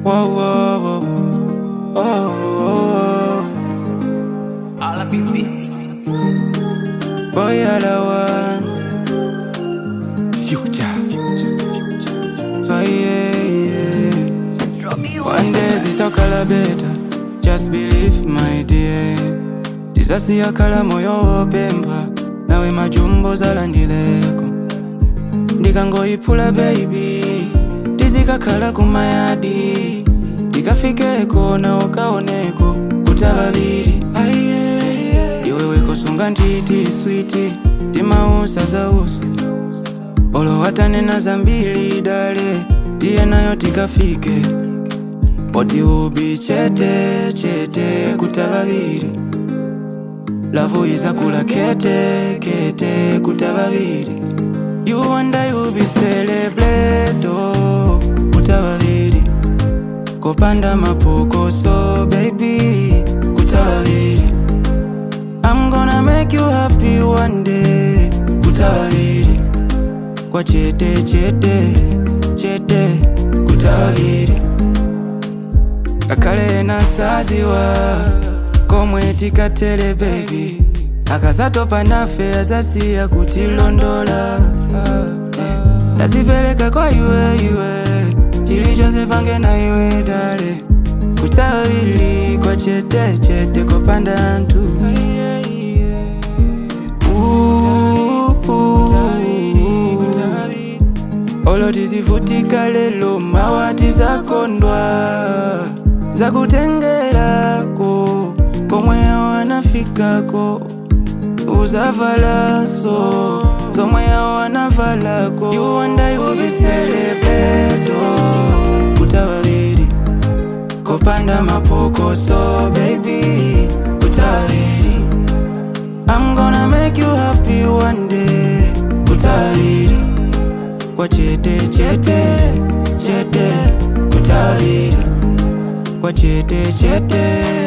Whoa, whoa, whoa, oh, oh, All up in beats. Oh. Boy, all I want. Future. Oh, yeah, yeah. One day zitakala better. Just believe, my dear. Tizasiyakala moyo wopemba, nawe majumbo zalandileko. Ndikangoyiphula, baby, tizikakhala kumayadi, tikafikeko na ukaoneko kuta babiri. Ndiwe wekosunga nditi sweetie, timausa zausi olo watanena zambiri dale, tiye nayo tikafike poti ubi chete chete kuta babiri. Love izakula kete kete kuta babiri. You and I will be celebrate, oh, kuta babiri, kopanda mapokoso, baby, kuta babiri. I'm gonna make you happy one day, kuta babiri, kwa chete chete chete kuta babiri. Kakale nasaziwa komwe tikatele, baby, akazatopa nafe azasiya kutilondola. Ndazipereka kwa iwe iwe, chilichonse pange na iwe dale, kutawili kwa chete chete kopanda anthu. Ooh, olo tizivutika lelo, mawa tizakondwa, zakutengerako komwe wanafikako, uzavalaso zomwe wanavalako. You and I will be celebrate, oh, kuta babiri, kopanda mapokoso, baby, kuta babiri. I'm gonna make you happy one day, kuta babiri, kwa chete chete chete kuta babiri, kwa chete chete.